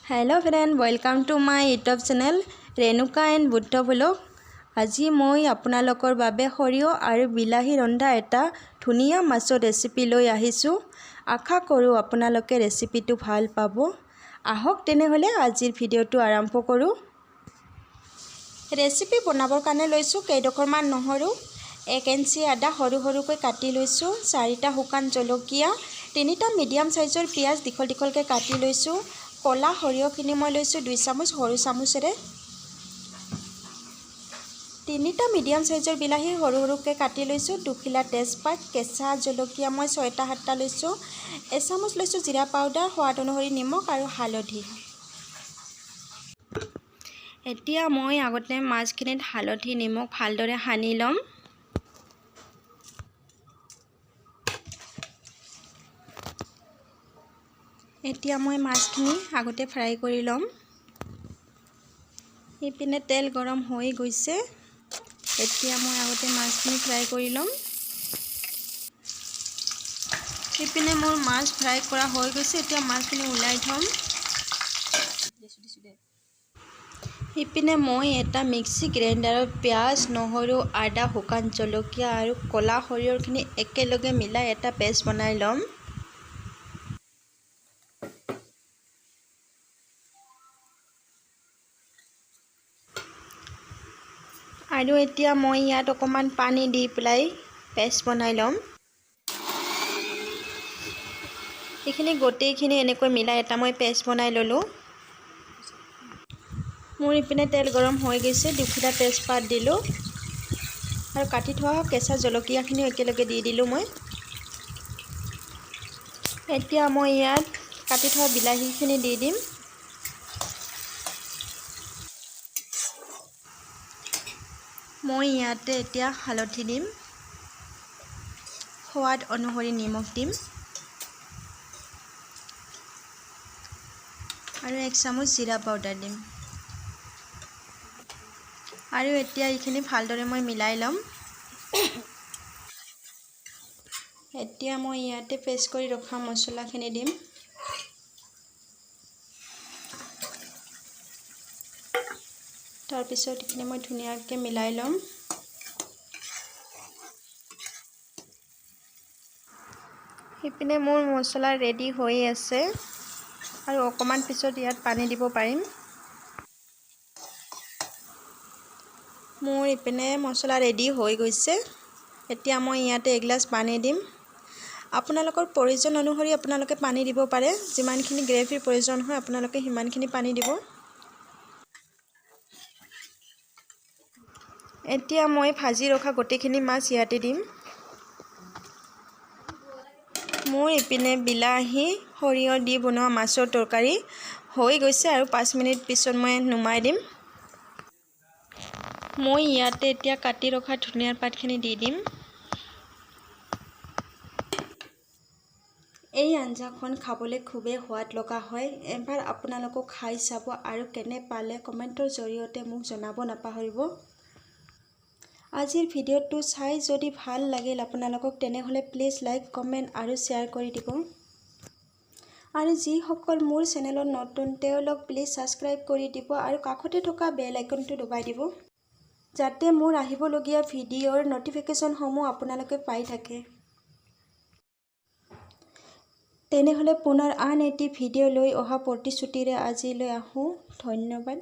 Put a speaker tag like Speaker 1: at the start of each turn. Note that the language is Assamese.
Speaker 1: Hello friend, welcome to my YouTube channel Renuka and Buddha vlog. আজি মই আপোনালোকৰ বাবে সৰিয়হ আৰু বিলাহী ৰন্ধা এটা ধুনীয়া মাছৰ ৰেচিপি লৈ আহিছোঁ। আশা কৰোঁ আপোনালোকে ৰেচিপিটো ভাল পাব। আহক তেনেহ'লে আজিৰ ভিডিঅ'টো আৰম্ভ কৰোঁ। ৰেচিপি বনাবৰ কাৰণে লৈছোঁ কেইডোখৰমান নহৰু, 1 ইঞ্চি আদা সৰু সৰুকৈ কাটি লৈছোঁ, চাৰিটা শুকান জলকীয়া, তিনিটা মিডিয়াম চাইজৰ পিঁয়াজ দীঘল দীঘলকৈ কাটি লৈছোঁ। ক'লা সৰিয়হখিনি মই লৈছোঁ 2 চামুচ সৰু চামুচেৰে। তিনিটা মিডিয়াম চাইজৰ বিলাহী সৰু সৰুকৈ কাটি লৈছোঁ, দুখিলা তেজপাত, কেঁচা জলকীয়া মই ছয়টা সাতটা লৈছোঁ, এচামুচ লৈছোঁ জিৰা পাউডাৰ, সোৱাদ অনুসৰি নিমখ আৰু হালধি। এতিয়া মই আগতে মাছখিনিত হালধি নিমখ ভালদৰে সানি ল'ম। এতিয়া মই মাছখিনি আগতে ফ্ৰাই কৰি ল'ম। ইপিনে তেল গৰম হৈ গৈছে। এতিয়া মই আগতে মাছখিনি ফ্ৰাই কৰি ল'ম। ইপিনে মোৰ মাছ ফ্ৰাই কৰা হৈ গৈছে। এতিয়া মাছখিনি ওলাই থ'ম। ইপিনে মই এটা মিক্সি গ্ৰাইণ্ডাৰত পিঁয়াজ, নহৰু, আদা, শুকান জলকীয়া আৰু ক'লা সৰিয়হখিনি একেলগে মিলাই এটা পেষ্ট বনাই ল'ম। আৰু এতিয়া মই ইয়াত অকণমান পানী দি পেলাই পেষ্ট বনাই ল'ম। এইখিনি গোটেইখিনি এনেকৈ মিলাই এটা মই পেষ্ট বনাই ল'লোঁ। মোৰ ইপিনে তেল গৰম হৈ গৈছে। দুখিলা তেজপাত দিলোঁ আৰু কাটি থোৱা কেঁচা জলকীয়াখিনিও একেলগে দি দিলোঁ মই। এতিয়া মই ইয়াত কাটি থোৱা বিলাহীখিনি দি দিম। মই ইয়াতে এতিয়া হালধি দিম, সোৱাদ অনুসৰি নিমখ দিম আৰু 1 চামুচ জিৰা পাউডাৰ দিম। আৰু এতিয়া এইখিনি ভালদৰে মই মিলাই ল'ম। এতিয়া মই ইয়াতে পেষ্ট কৰি ৰখা মছলাখিনি দিম। তাৰপিছত এইখিনি মই ধুনীয়াকৈ মিলাই ল'ম। সেইপিনে মোৰ মছলা ৰেডি হৈ আছে আৰু অকণমান পিছত ইয়াত পানী দিব পাৰিম। মোৰ ইপিনে মছলা ৰেডি হৈ গৈছে। এতিয়া মই ইয়াতে এগিলাচ পানী দিম। আপোনালোকৰ প্ৰয়োজন অনুসৰি আপোনালোকে পানী দিব পাৰে। যিমানখিনি গ্ৰেভিৰ প্ৰয়োজন হয়, আপোনালোকে সিমানখিনি পানী দিব। এতিয়া মই ভাজি ৰখা গোটেইখিনি মাছ ইয়াতে দিম। মোৰ ইপিনে বিলাহী সৰিয়হ দি বনোৱা মাছৰ তৰকাৰী হৈ গৈছে আৰু 5 মিনিট পিছত মই নুমাই দিম। মই ইয়াতে এতিয়া কাটি ৰখা ধনিয়াৰ পাতখিনি দি দিম। এই আঞ্জাখন খাবলৈ খুবেই সোৱাদ লগা হয়। এবাৰ আপোনালোকো খাই চাব আৰু কেনে পালে কমেণ্টৰ জৰিয়তে মোক জনাব নাপাহৰিব। আজিৰ ভিডিঅ'টো চাই যদি ভাল লাগিল আপোনালোকক, তেনেহ'লে প্লিজ লাইক, কমেণ্ট আৰু শ্বেয়াৰ কৰি দিব। আৰু যিসকল মোৰ চেনেলত নতুন, তেওঁলোক প্লিজ ছাবস্ক্ৰাইব কৰি দিব আৰু কাষতে থকা বেল আইকনটো দবাই দিব, যাতে মোৰ আহিবলগীয়া ভিডিঅ'ৰ ন'টিফিকেশ্যনসমূহ আপোনালোকে পাই থাকে। তেনেহ'লে পুনৰ আন এটি ভিডিঅ' লৈ অহা প্ৰতিশ্ৰুতিৰে আজিলৈ আহোঁ। ধন্যবাদ।